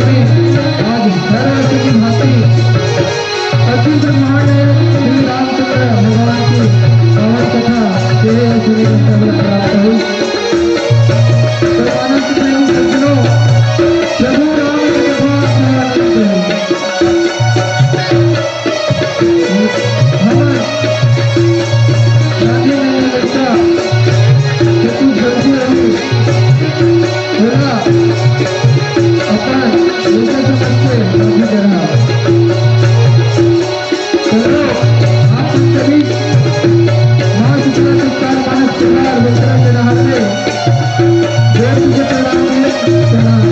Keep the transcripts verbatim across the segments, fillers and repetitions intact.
आज हर वर्ष की भांति अखिल ब्रह्मांड में श्री रामचंद्र भगवान की पावन कथा के सुनने को प्राप्त हुई। तो मानस प्रेमी सज्जनों, प्रभु राम की कथा सुनने को हमर गांधी नगर लइका छत्तीसगढ़ से अभी थोड़ा अपन लइका समझ के गांधी करना। चलो, आप सभी माँ शीतला सत्कार मानस परिवार मित्र के नहर में जोर से प्रणाम है, प्रणाम।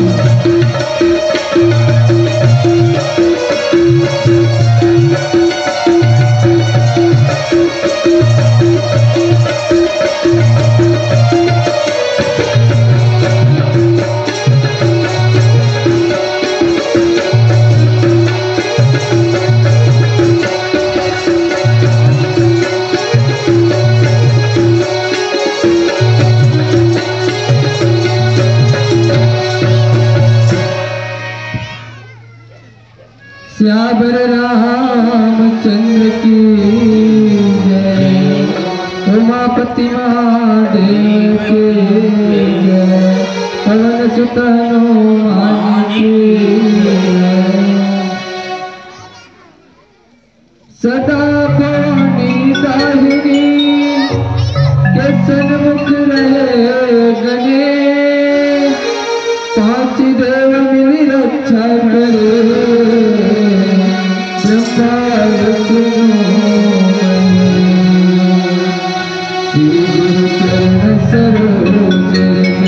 सियावर रामचंद्र की जय, उमापति महादेव की जय, पवन सुत हनुमान की जय। सदा भवानी दाहिनी के सन्मुख रहे गणेश, पांच देव मिली रक्षा करे, ब्रह्मा विष्णु महेश। श्री गुरु चरण सरोज रज,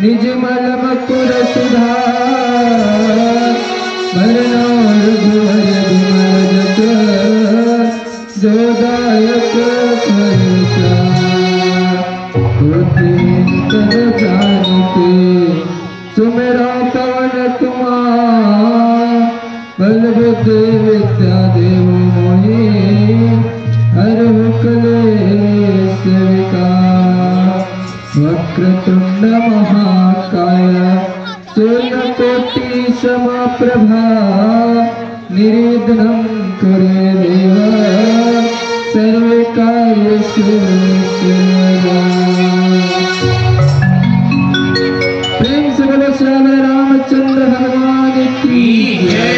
निज मल मकुर सुधार, मरनोर भुवर विमल जस, जो दायक फल चार। कोटि विद्या जानिके, सुमिरौं पवन कुमार, बल बुद्धि विद्या देहु मोहि, हरहु कलेस विकार। वक्रतुंड महाकाय, सूर्यकोटि समप्रभा, निर्विघ्नं कुरु देव, सर्वकार्येषु सर्वदा। प्रेम से बोलो श्याम रामचंद्र भगवान की जय।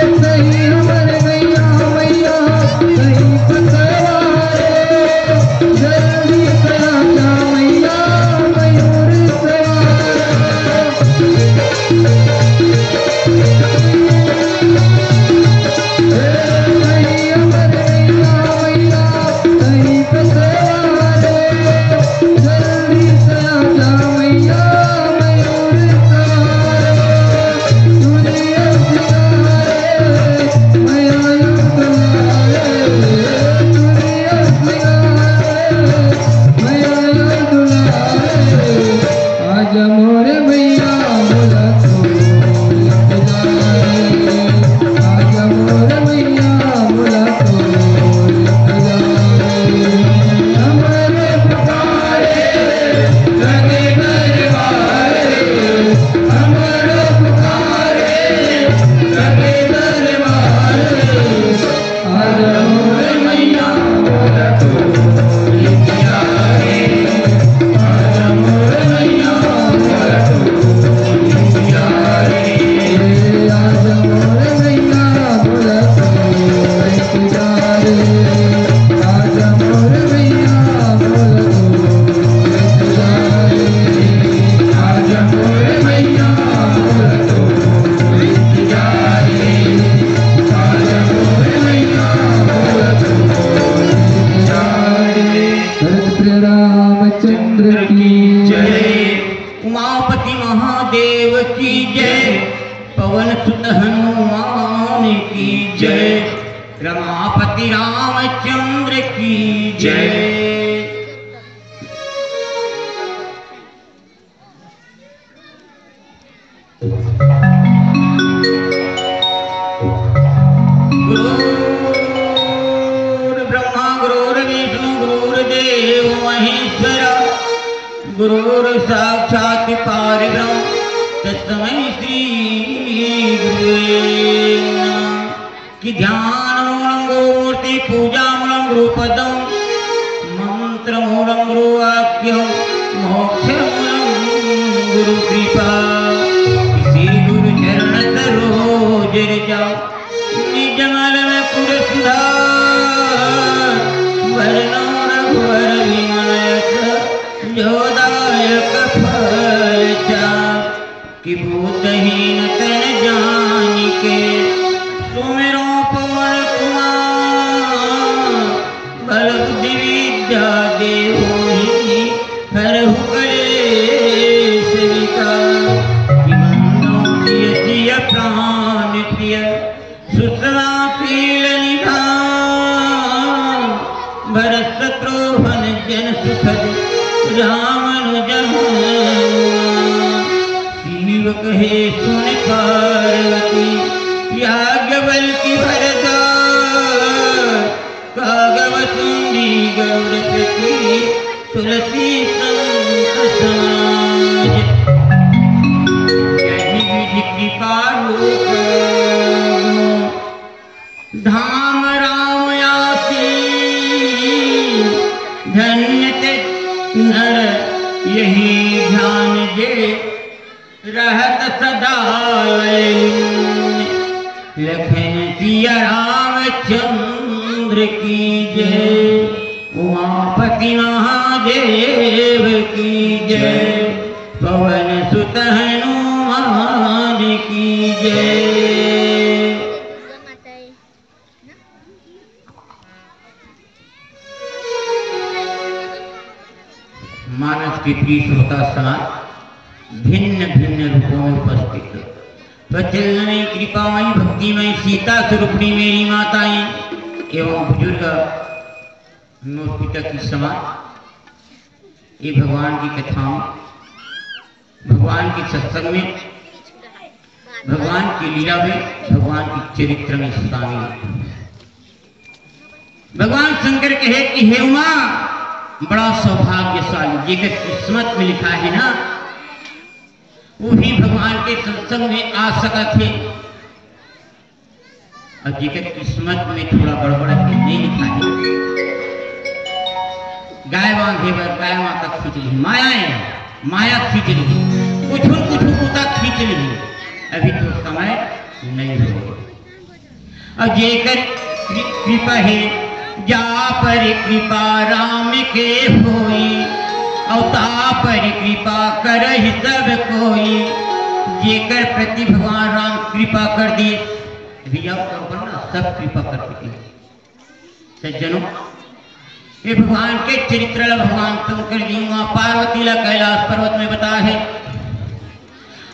भरत प्रिय रामचंद्र की जय। उमापति महादेव की जय। पवन सुत हनुमान की जय। रमापति रामचंद्र की जय। गुरुर्ब्रह्मा गुरुर्विष्णु गुरुर्देव महेश्वर। गुरुर् साक्षात् परब्रह्म तस्मै श्री गुरुवे नमः। कि ध्यान मूलं गुरुमूर्ति, पूजा मूलं गुरुपदम, मंत्र मूलं गुरुवाक्यम, मोक्ष मूलं गुरु कृपा। श्री गुरु चरण सरोज रज जाओ, निज मल मुकुर सुधार, वरनों रघुवर विमल यश, जो दायक फल चार। कि भूतहीन तन जानिके सुमिरो पवन कुमार। बल बुद्धि विद्या देहु ही हरहु कलेश विकार। कि बंदो जिय जिय प्रान प्रिय सुतला शील निधान। भरत शत्रुघ्न जन सुखद राम अनुज हनुमान। शिव कहे सुन पार्वती याज्ञवल्की भरद्वाज। कागवतुंडी गरुड़ पति तुलसी संत समाज। यही विधि कृपा रूप धाम राम आसी। धन्य ते नर यही ध्यान जे रहत सदा लय लीन। लखन सिया रामचंद्र की जय। उमापति महादेव की जय। पवन सुत हनुमान की जय। मानस के प्रिय श्रोता समाज, भिन्न भिन्न रूपों में उपस्थित है। प्रचलनमयी, कृपामयी, भक्तिमयी सीता स्वरूपणी मेरी माताएं एवं बुजुर्ग नोर पिता की समाज, ये भगवान की कथाओं, भगवान के सत्संग में, भगवान की लीला में, भगवान के चरित्र में शामिल है। भगवान शंकर कहे कि हे उमा, बड़ा सौभाग्यशाली, जेकर किस्मत में लिखा है ना, वही भगवान के सत्संग में आ सकत है। अउ जेकर किस्मत में थोड़ा गड़बड़ है, नहीं लिखा है, गाय बांधे बर गाय माता खींच ली, माया है, माया खींच ली, कुछ कुछ कुता खींच ली। अभी तो समय नहीं हो। अउ जेकर कृ-, कृपा हे, जा पर कृपा राम के होई, अउ ता पर कृपा करहि सब कोई। जेकर प्रति भगवान राम कृपा कर दिस, भैया, ऊपर ना सब कृपा कर दिस। सज्जनों, ये भगवान के चरित्र ला भगवान शंकर जी माँ पार्वती ला कैलाश पर्वत में बताए हे।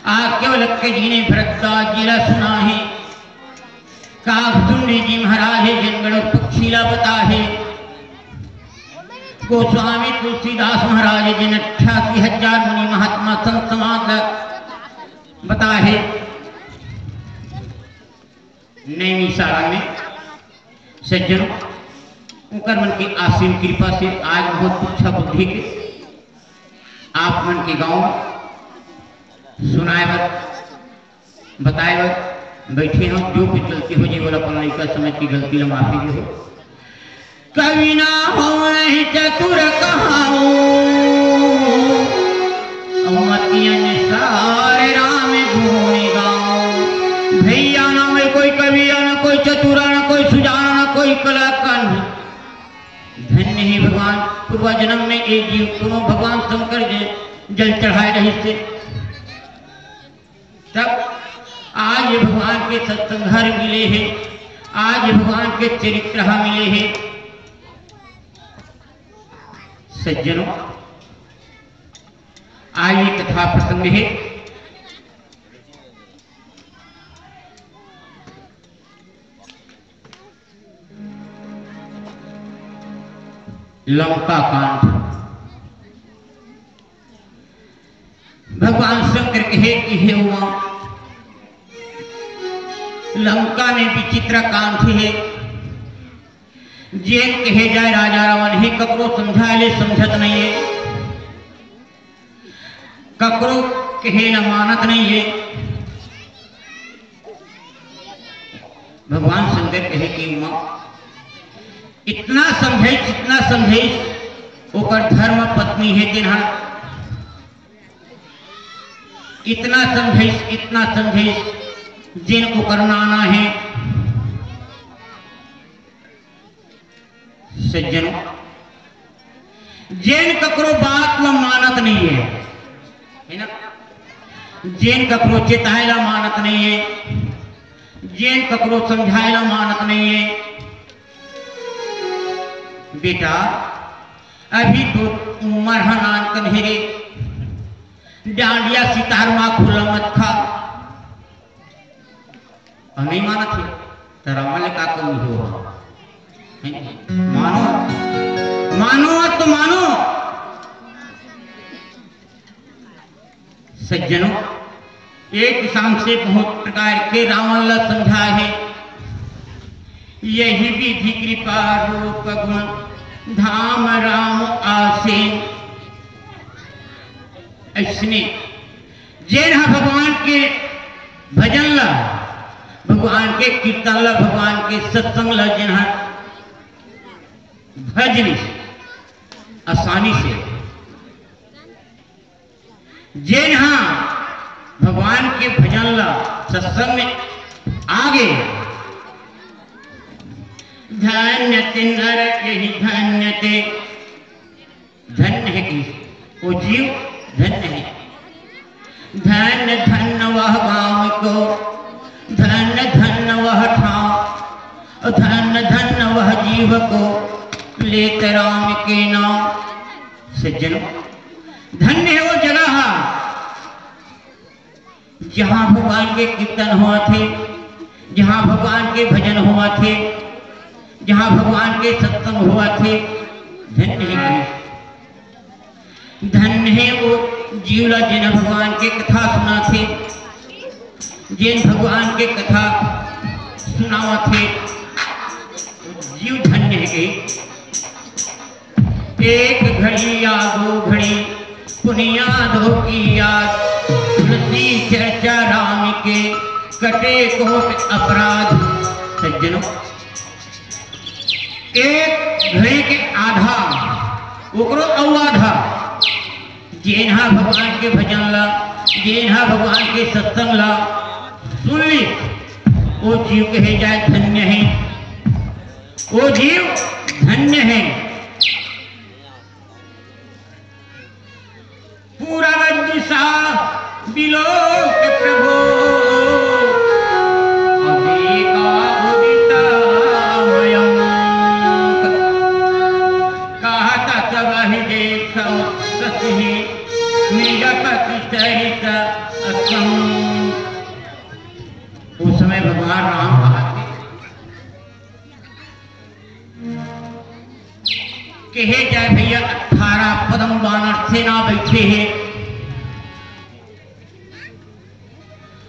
आग के लग के जी ने भरद्वाज जी ला सुनाए हे। काकसुंडी जी महाराज हे, जिन गरुड़ पक्षी ला बताए हे। गोस्वामी तुलसीदास महाराज हे, जिन अट्ठासी हजार मुनि महात्मा संत समाज ला बताए हे। नैमिषारण्य में सज्जनों, उनकर मन के असीम कृपा से आज बहुत अच्छा बुद्धि के आप मन के गांव सुनाए बर, बताए बर बैठे हों। जो कुछ गलती हो जी, ओला अपन लइका समझ के गलती ला माफी दे हो। कवि ना होवहि चतुर कहाऊं, अउ मति अनुसार राम गुण गाऊं। भैया ना होय कोई कवि, ना कोई चतुरा, ना कोई सुजाना, ना कोई कलाकार। धन्य हे भगवान, पूर्वा जन्म में एक जीव कोनो भगवान शंकर जी जल चढ़ाए रहिस हे। तब आज ये भगवान के सत्संग हर मिले हे, आज ये भगवान के चरित्र हा मिले हे। सज्जनों, आज ये कथा प्रसंग हे। लंका कांड। भगवान शंकर कहे कि हे उमा, लंका में विचित्र कांड हे, जेन कहे जाए राजा रावण हे, ककरो समझाए ले समझत नहीं हे, ककरो कहे ला मानत नहीं हे। भगवान शंकर कहे कि उमा, इतना समझाइस, इतना समझाइस, ओकर धर्म पत्नी हे तेन हा, इतना समझाइस, इतना समझाइस, जेन ओकर नाना हे। सज्जनों, जेन ककरो बात ला मानत नहीं हे, हे ना? जेन ककरो चेताए ला मानत नहीं हे, जेन ककरो समझाए ला मानत नहीं हे। बेटा, अभी तो उमर हा नानकन हे रे, डांडिया सितार मा खुला मत खा। अउ नहीं मानत हे, त रावण ले का कमी हो? हैं? मानो, मानो तो मानो। सज्जनों, एक किसान से बहुत प्रकार के रावण ला समझाए हे। यही विधि कृपा रूप गुण धाम राम आसीन। अइसने जेन हा भगवान के भजन ला, भगवान के कीर्तन ला, भगवान के सत्संग ला जेन हा भज लिस आसानी से, जेन हा भगवान के भजन ला सत्संग में आगे, धन्य ते नर यहि धन्य ते, धन्य हे कि ओ जीव धन्य हे। धन्य धन्य वह गाँव को, धन्य धन्य वह ठाँव, धन्य धन्य वह जीव को लेत राम के नाम। सज्जनों, धन्य हे ओ जगह, जहाँ भगवान के कीर्तन होवत हे, जहाँ भगवान के भजन होवत हे, जहाँ भगवान के सत्संग होवत हे, धन्य हे। धन्य हे ओ जीव ला जेन भगवान के कथा सुनाथे, जेन भगवान के कथा सुनावथे, जीव धन्य हे। एक घड़ी या दो घड़ी पुनिया दो की याद, तुलसी चर्चा राम के कटे कोट अपराध। सज्जनों, एक घड़ी के आधा, ओकरो अउ आधा, जेन हा भगवान के भजन ला, जेन हा भगवान के सत्संग ला सुन लिस, ओ जीव कहे जाय धन्य हे, ओ जीव धन्य हे। पूरब दिशा विलोक्य प्रभो अविकावदिता मयंक। कहत सब ही देख उच्चसिहि मृगपति सहित असंग। उस समय भगवान राम कहा थे, कहे जाय भैया, अठारह पद्म बानर सेना बैठे हे।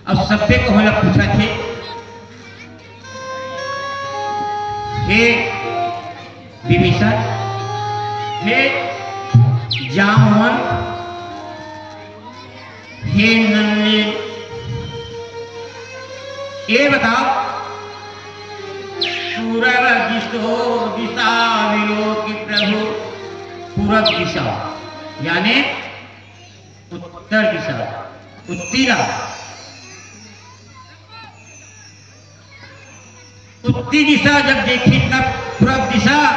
अब सब्बे को हमला पूछा थे, हे विभीषण, हे जामवंत, हे नन्नी, ये बताओ, पूरब दिशो दिशा विलोक्य प्रभो, पूरब दिशा यानी उत्तर दिशा, उत्तीरा, उत्ती दिशा जब देखी तब पूरब दिशा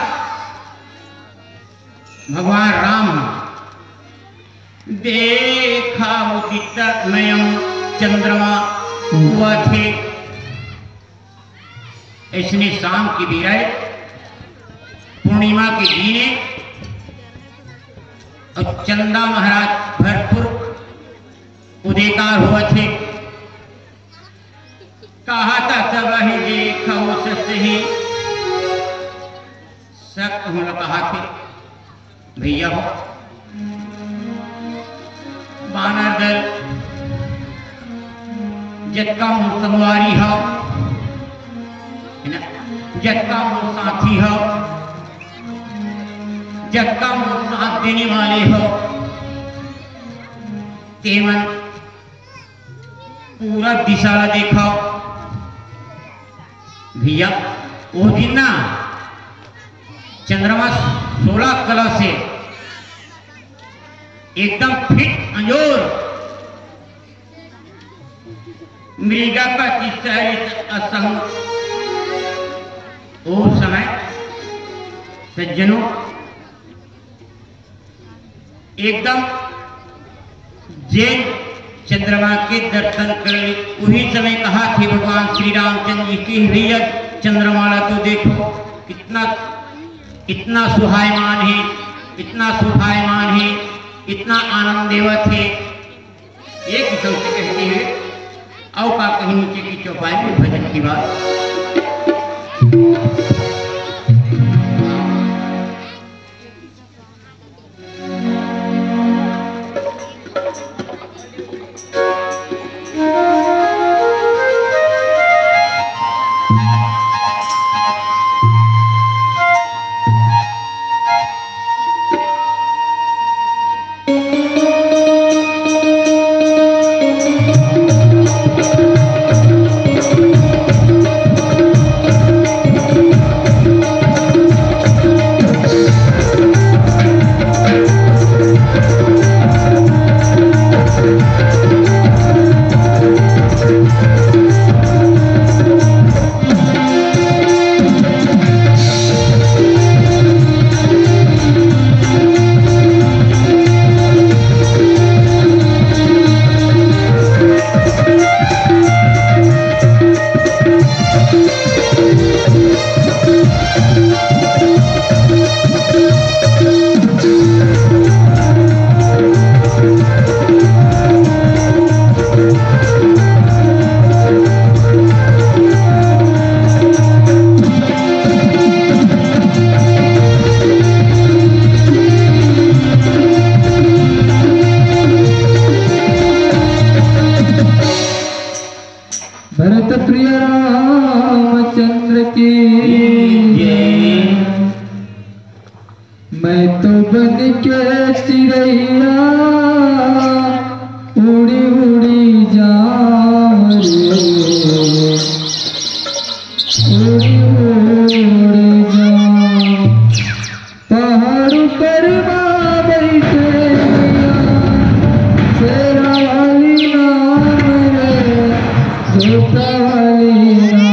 भगवान राम देखा उदित नयन चंद्रमा हुआ थे। इसने शाम की बेरा पूर्णिमा के दीने और चंदा महाराज भरपूर उदयकार हुआ थे। कहा था सब ही देखो सत ही सत होना कहा थे। भैया हो, बानर दल जतका मोर संगवारी हो, है ना, जतका मोर साथी हो, जतका मोर साथ देने वाले हो, तेमन पूरा दिशा ला देखो भैया। वो दिन ना चंद्रमा सोलह कला से एकदम फिट अंजोर मृगपति सहित असंग। ओ समय सज्जनों, एकदम जेन चंद्रमा के दर्शन कर ली। उही समय कहा थे भगवान श्री रामचंद्र जी की, "भैया, चंद्रमा ला तो देखो, कितना, इतना सुहायमान है, इतना शोभायमान है, इतना आनंद देवत है।" एक किस्म से कहते हुए, "अउ का कहीं नीचे की चौपाई में भजन की बात।" भरत प्रिय रामचंद्र की जय। मैं तो बन के चिरैया उड़ी उड़ी जाऊं रे, उड़ी उड़ी जाऊं। पहाड़ पर माँ बैठे मैया, शेरा वाली नाम रे, जोता वाली नाम।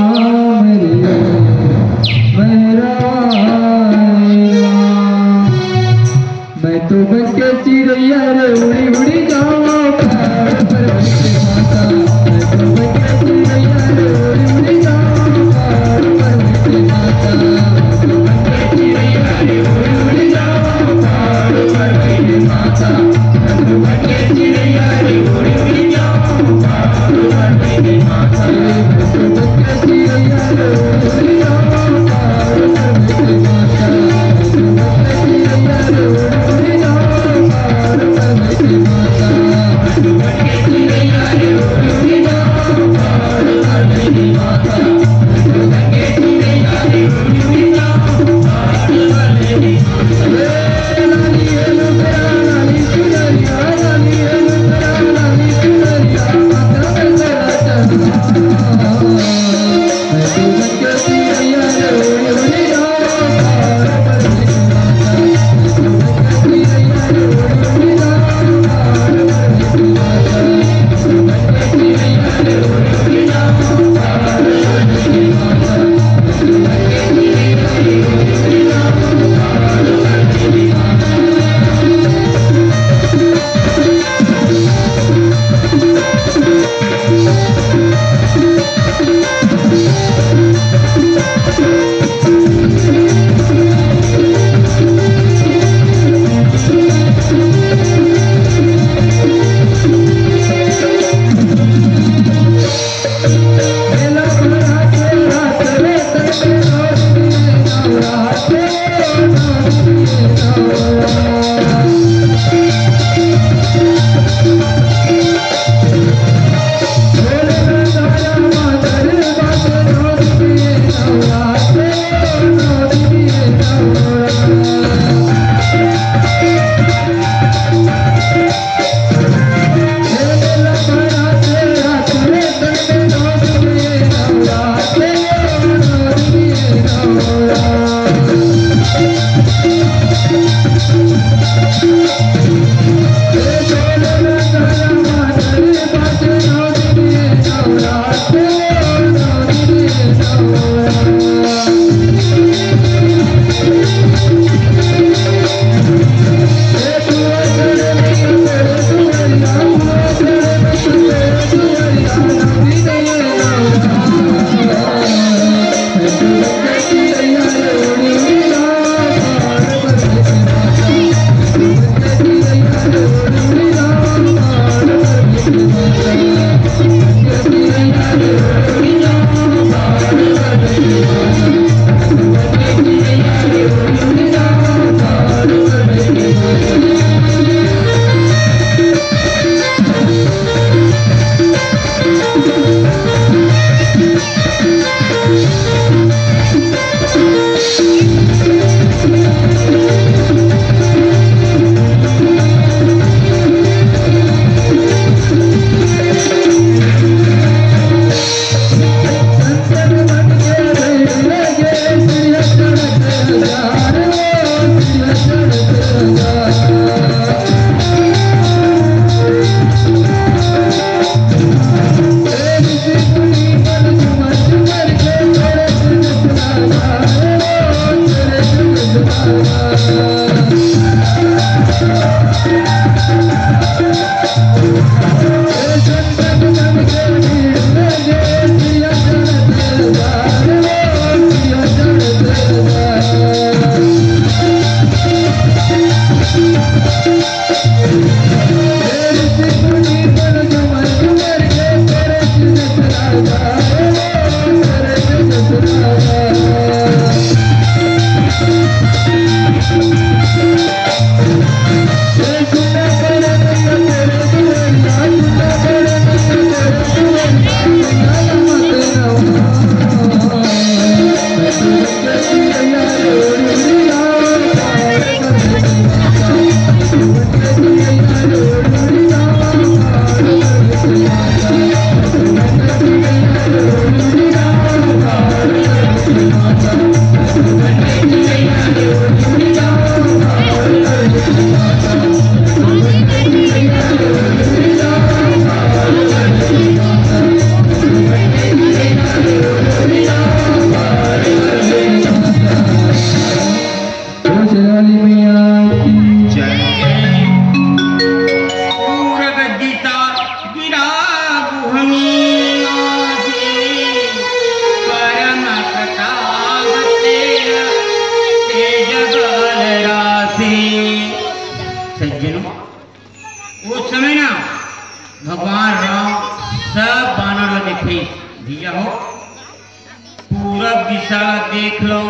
साला देख लो,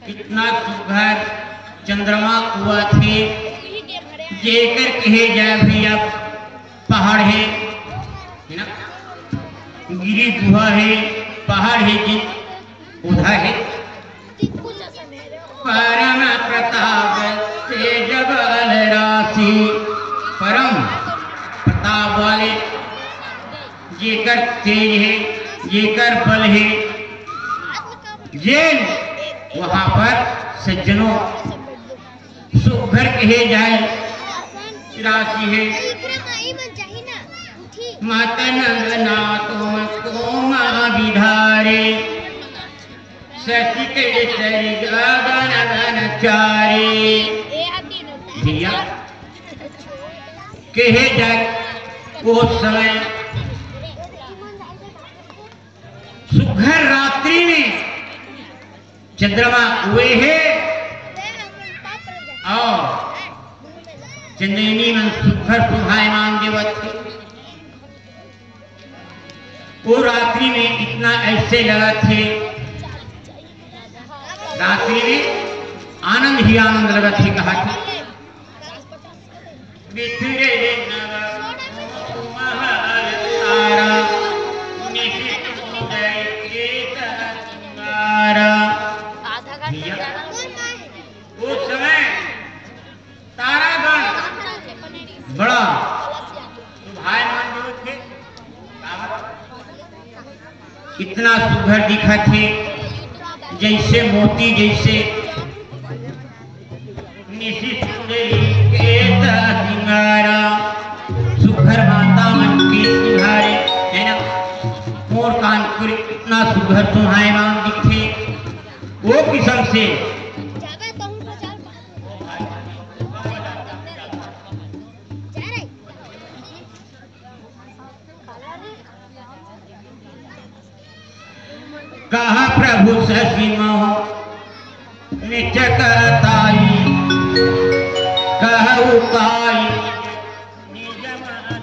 कितना सुघर चंद्रमा उगथे, जेकर कहे जाए भैया पहाड़ हे, है ना, गिरी गुहा हे, पहाड़ हे, जी, उधा हे। परम प्रताप तेज बल राशि, परम प्रताप वाले, जेकर तेज हे, जेकर बल हे, जेन वहां पर सज्जनों सुघर कहे जाए राशि हे। माता नंद नाथ तुमको माँ विधारे, सती तेरे तेरी गगन गन चारे। भैया, कहे जाए वो समय सुघर रात्रि में चंद्रमा हुए हे और चंदैनी मन सुघर सुहायमान देवत हे। वो रात्रि में इतना ऐसे लगत हे, रात्रि में आनंद ही आनंद लगत हे, कहा थे। बिखरे नव महल तारा, निशित उदय केत अंगारा। भैया, उस समय तारागण बड़ा सुभायमान जो थे, इतना सुघर दिखत हे, जैसे मोती जैसे। निशित उदय केत अंगारा, सुघर माता मन के सिंगारे, है ना? मोर कानपुर इतना सुघर सुहायमान दिखे, वो किसम से कहा प्रभु शशि मोह निचक ताई, कहु काई निज मति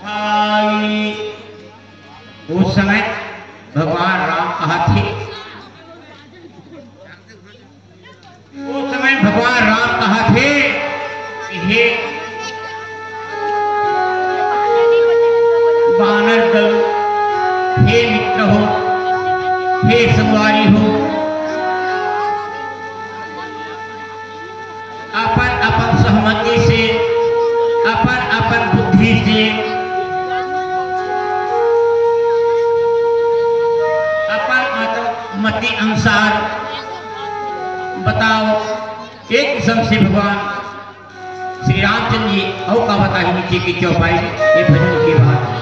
भाई। उस समय भगवान राम कहा थे, उस समय भगवान राम कहा थे कि हे बानर दल, हे मित्र हो, हे संगवारी हो, अपन अपन सहमति से, अपन अपन बुद्धि से, अपन मत मति अनुसार बताओ। एक किसम से भगवान श्री रामचंद्र जी अउ का बताही नीचे की चौपाई में ये भजन के बाद।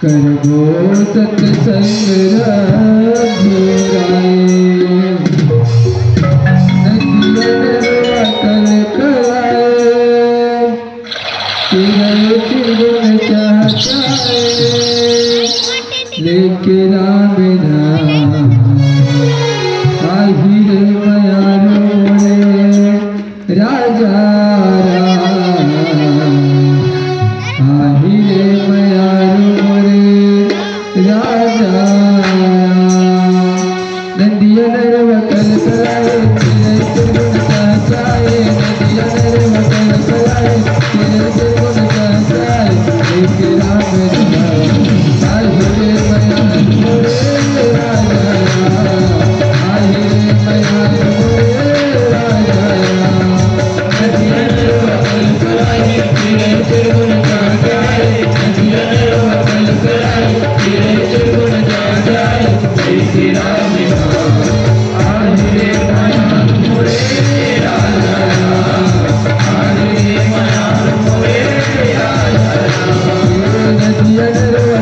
करबो सत्संग रघुराई, नदिया नरवा कलकलाए, तेरा चिरगुन चहकाए, लेके राम नाम। आही रे मयारू मोरे राजा राम, आही रे मयारू मोरे राजा राम। नदिया नरवा कलकलाए, तेरा चिरगुन चहकाए, नदिया नरवा कलकलाए, तेरा चिरगुन चहकाए, लेके राम नाम। आही रे मयारू मोरे राजा राम, आही रे मयारू मोरे राजा राम।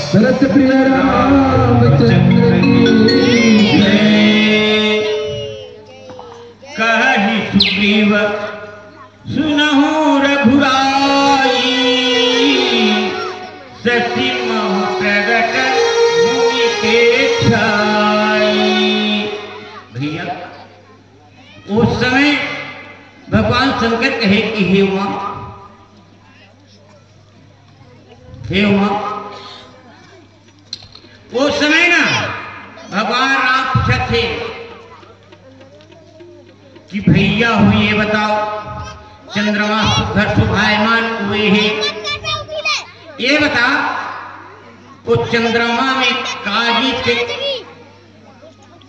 भरत प्रिय रामचंद्र की जय। कहहि सुग्रीव सुनहु रघुराई, सती महु प्रगट भूमि के छाई। भैया, उस समय भगवान शंकर कहे कि हे उमा, हे उमा, उस समय ना भगवान राम पूछत हे कि भैया हो, ये बताओ, चंद्रमा सुघर सुभायमान हुए हे, ये बता, वो चंद्रमा में काजी के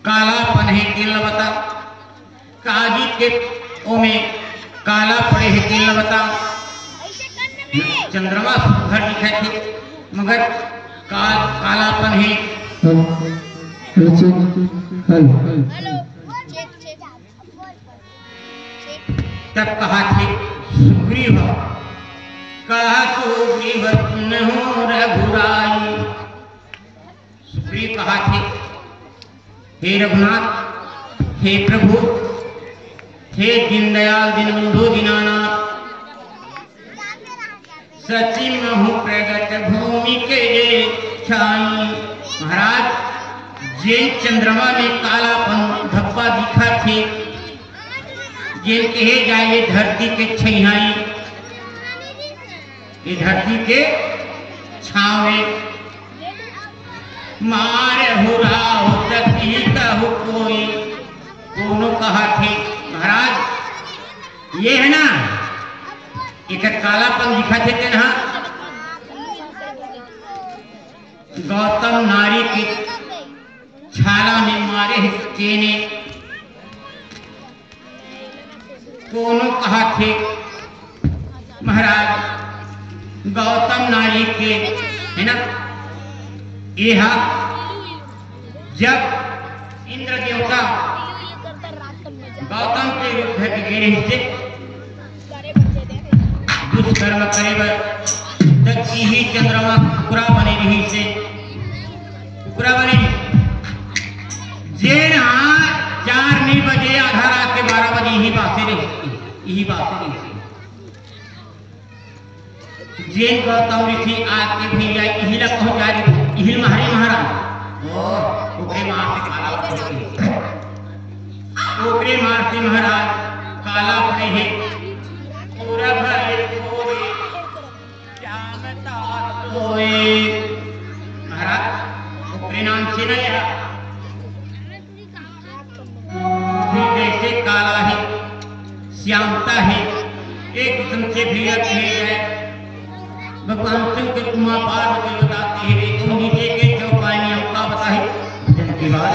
कालापन हे, तेन ल बता। काजी के ओमे काला पड़े हे, तेन ल बता। चंद्रमा सुघर दिखत हे, मगर का-, कालापन हे। Hello, hello, check, hello. तब कहा थे सुग्रीव, कहा सुग्रीव सुनहु रघुराई। सुग्रीव कहा थे, हे रघुनाथ, हे प्रभु, हे दीनदयाल दीनबंधु दीनानाथ, सती महु प्रगट भूमि के छाई। महाराज, जेन चंद्रमा में कालापन धब्बा दिखत हे, जेन कहे जाए ये धरती के छइहाई, ये धरती के छाँव ए। मारहु राव सती तहु कोई। कोनो कहा थे महाराज, ये हे ना, एकर कालापन दिखत हे तेन ह गौतम नारी के छाला में मारे हे तेने। कोनो कहा थे महाराज, गौतम नारी के, हे ना, एहा जब इंद्र देवता गौतम के रूप धर के गे रहिस हे दुष्कर्म करे बर, त इही चंद्रमा कुकरा बने रहिस हे, कुकरा बने रहिस। जेन हा चार नइ बजे, आधा रात के बारह बजे इही बासे रहिस हे, इही बासे रहिस हे। जेन गौतम ऋषि आके भैया इही ला पहुंचा दे, इही मारे महाराज। ओ, ओकरे मार से काला पड़े हे। ओकरे मार से महाराज काला पड़े हे। पूरा भरे कोई श्याम तार सोए। महाराज, ओकरे नाम से नहीं है। फिर जैसे काला हे, श्यामता हे, एक किस्म से भी रखे हे। भगवान शिव के उमा पार्वती बताते हैं, देखो नीचे के चौपाई में हमका बताए भजन की बात।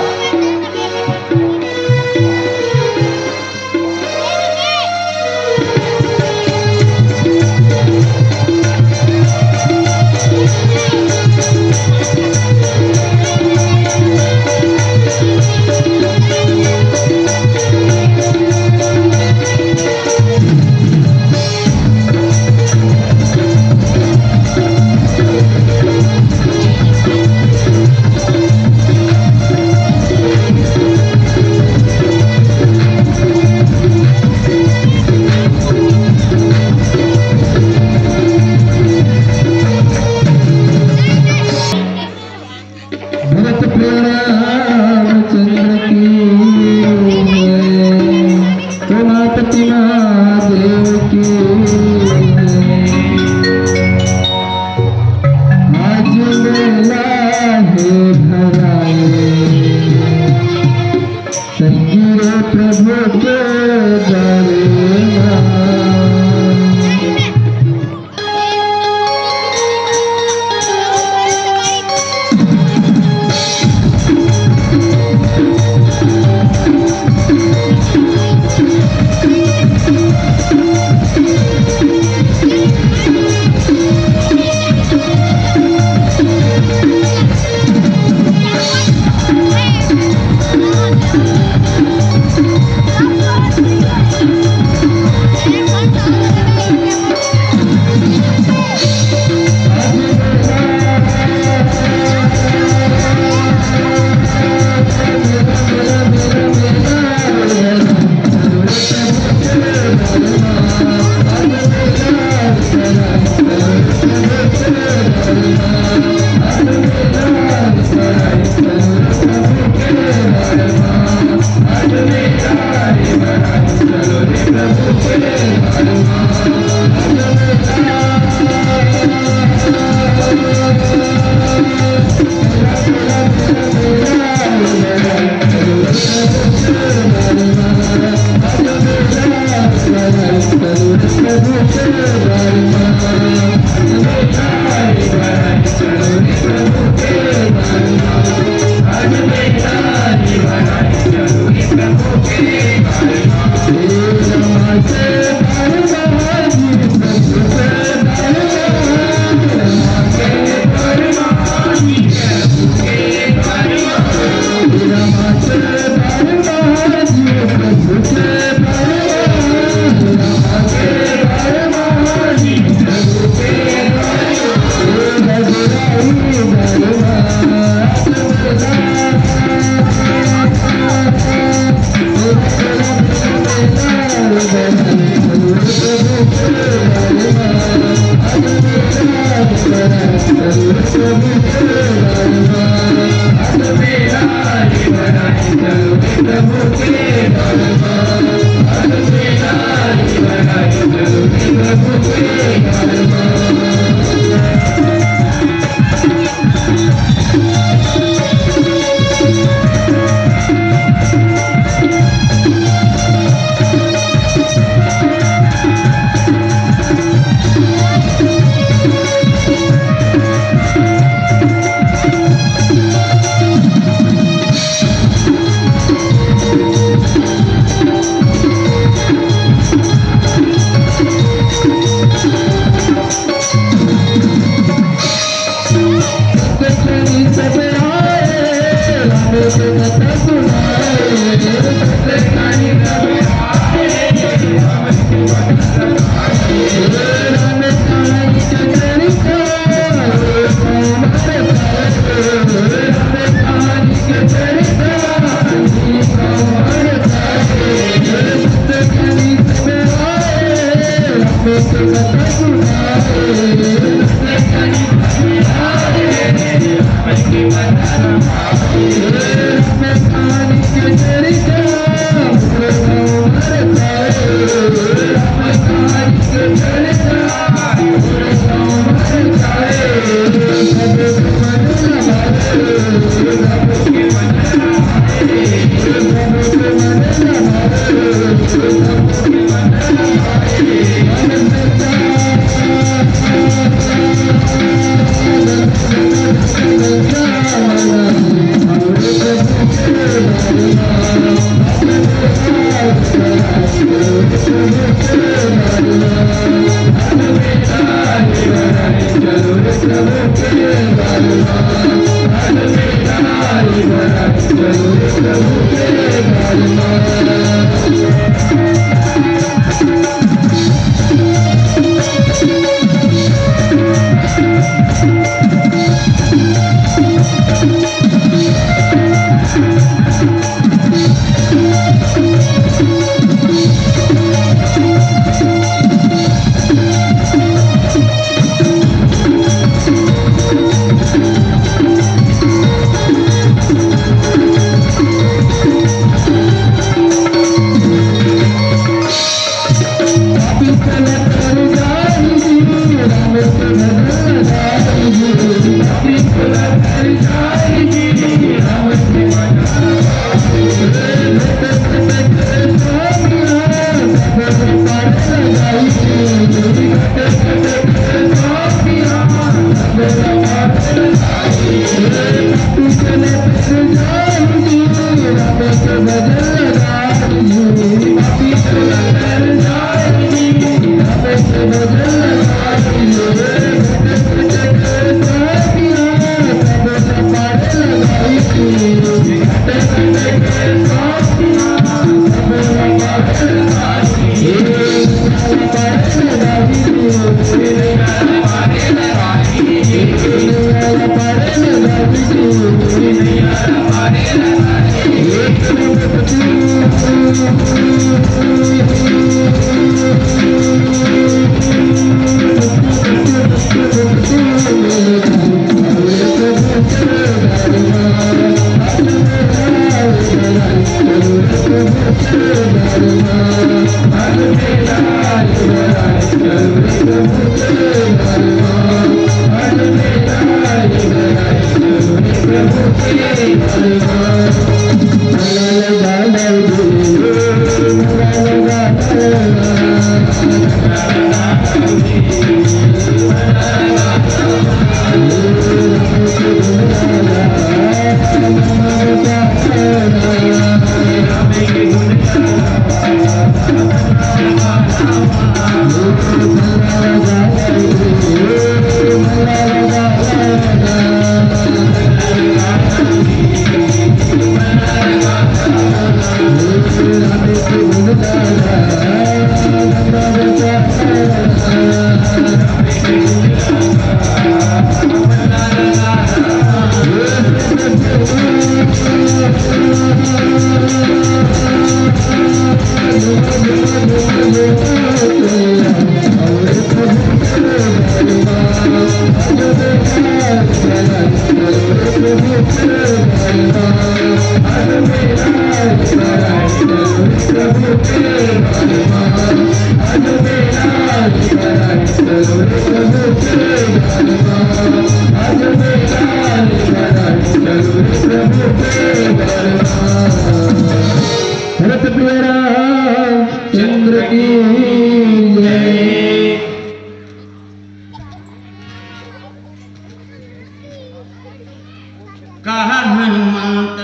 कहा हनुमंत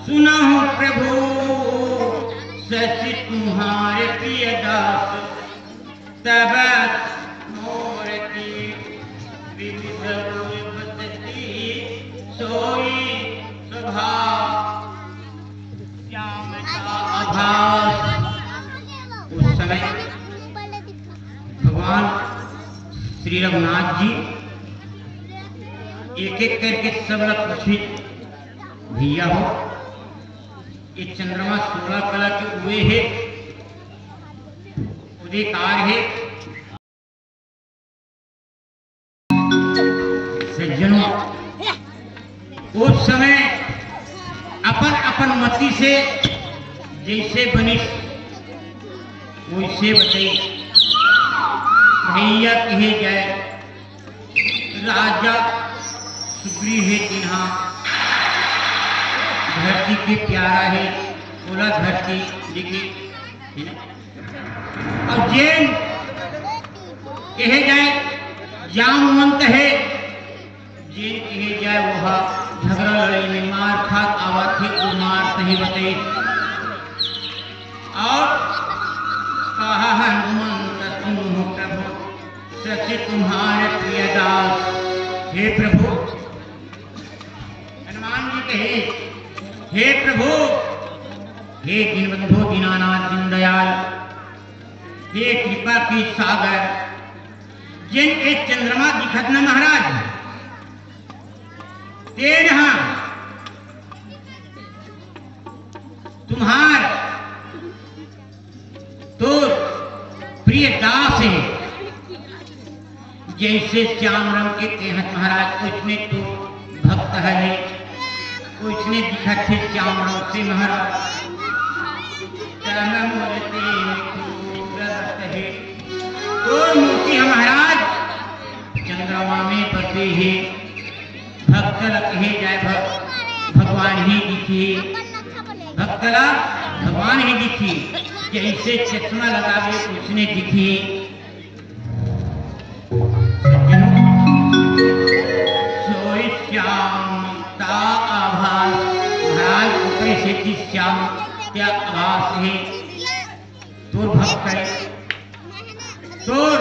सुनहु प्रभु, शचि तुम्हारे प्रिय दास। तब मोर की विविध गुण बसती, सोई स्वभाव श्याम का आभास। उस समय भगवान श्री रघुनाथ जी एक एक करके सब ला पूछे, भैया हो, ये चंद्रमा सोलह कला के उए हे, उदयकार हे। सज्जनों, उस समय अपन अपन मति से जैसे बनिस वैसे बताई। भैया कहे जाए, राजा सुग्रीव हे, जिन्हा धरती के प्यारा हे, ओला धरती लिखे, है ना? अउ जेन कहे जाए जामवंत हे, जेन कहे जाए ओहा झगड़ा लड़ाई में मार खात आवत हे, वो मार सही बताई। और कहा हनुमंत सुनहु प्रभु, शचि तुम्हारे प्रिय दास। हे प्रभु, हनुमान जी कहे, हे प्रभु, हे दीनबंधु दीनानाथ दीनदयाल, हे कृपा के सागर, जेन के चंद्रमा दिखत न महाराज, तेन हा तुम्हार तोर प्रिय दास हे, जैसे श्याम रंग के तेहत महाराज, उसने तो भक्त हे, उसने दिखत हे श्याम रंग से महाराज। श्याम मूर्ति तू रस हे, तोर मूर्ति हे महाराज, चंद्रमा में बसे हे। भक्त ला कहे जाए भग-, भगवान ही दिखी, भक्त ला भगवान ही दिखी, जैसे चश्मा लगावे उसने दिखी। सज्जनों, सोई श्याम का आभास, महाराज ओकरे सेती श्याम का आभास हे। तोर भक्त हे, तोर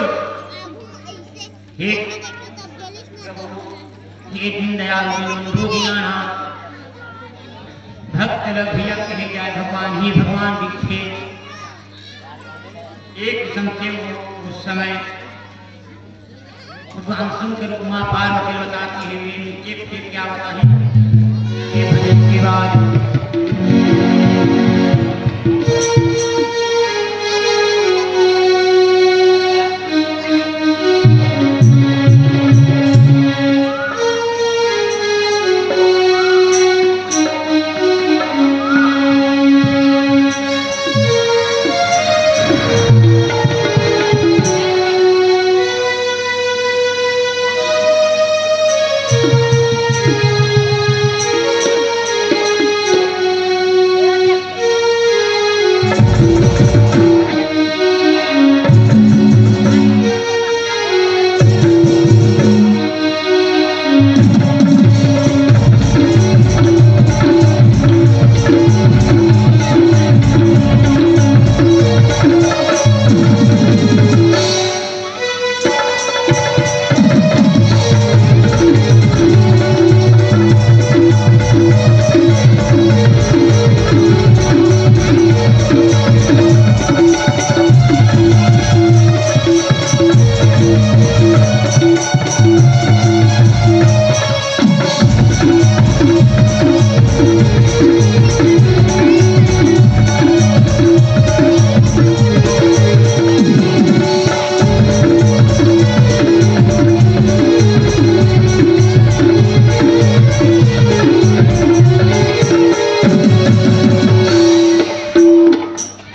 हे, हे दीनदयाल दीनबंधु दीनानाथ, भक्त ला भैया कहे जाए भगवान ही भगवान दिखे। एक किसम के वो उस समय भगवान शंकर उमा पार्वती बताती है, वे नीचे फिर क्या बताही? ये भजन के बाद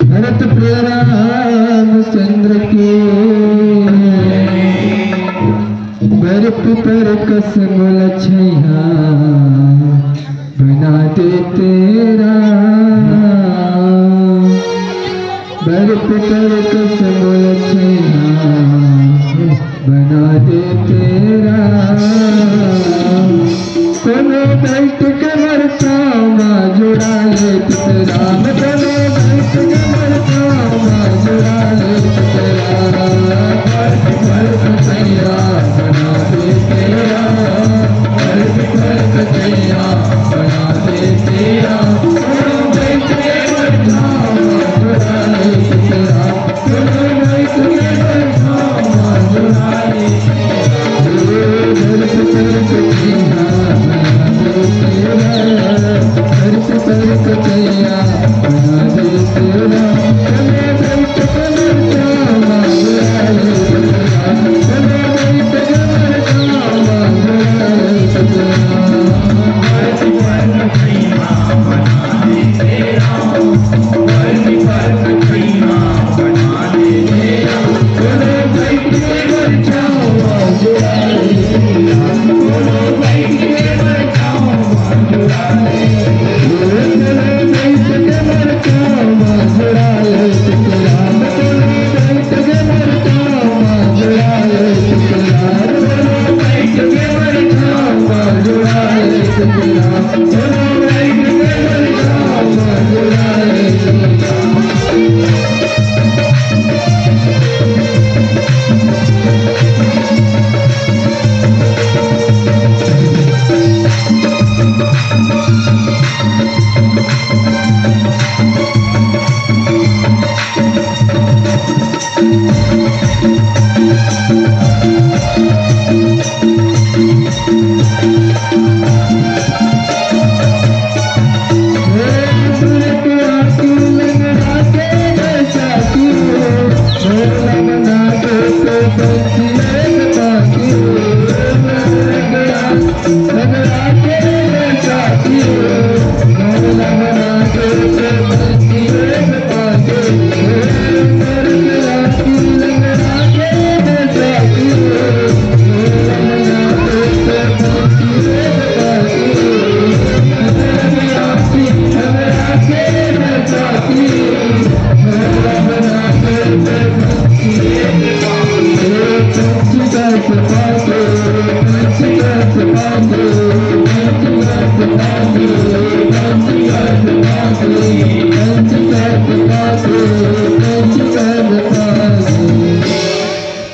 भरत प्रिय रामचंद्र के, बरपि पर कस मोला छइहां बना दे तेरा। बरपि पर कस मोला छइहां बना दे तेरा। कोनो बैठ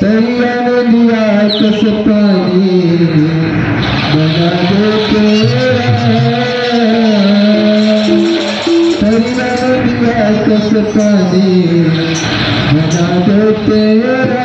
तरिया नदिया कस पानी बना दे तेरा, तरिया नदिया कस पानी बना दे तेरा।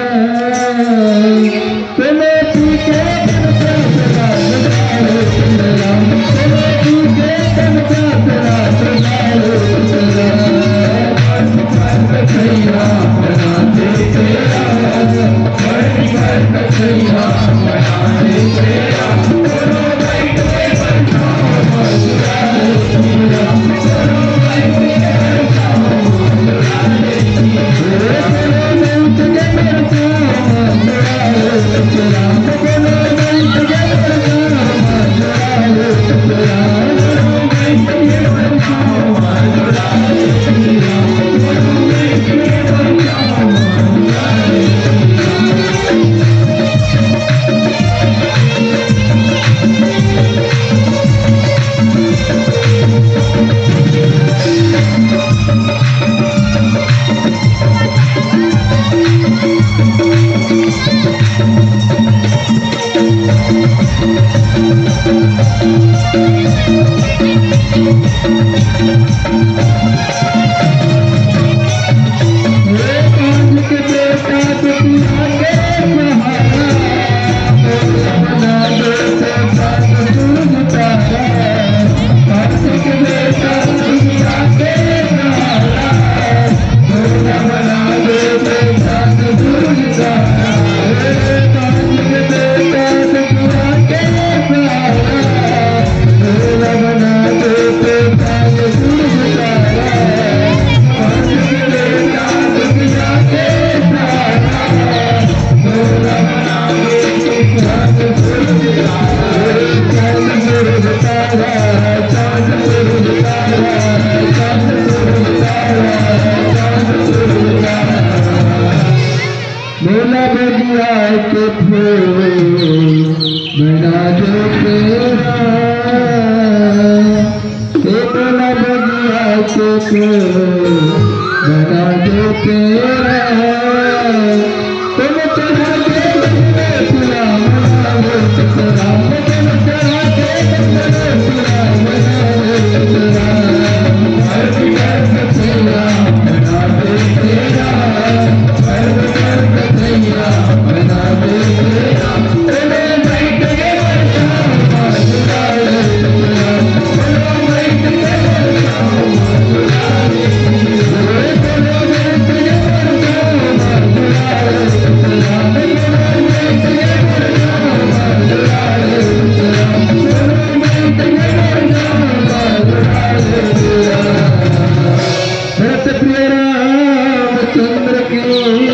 मोला बगिया के फूल बना दे तेरा। बना दे तेरा, तुम चढ़ा के बजने तुला बना दे तेरा, तुम चढ़ा के बजने तुला बना दे तेरा, हर दर्द तेरा बना दे तेरा, हर दर्द तेरा बना दे तेरा। भरत प्रिय रामचंद्र की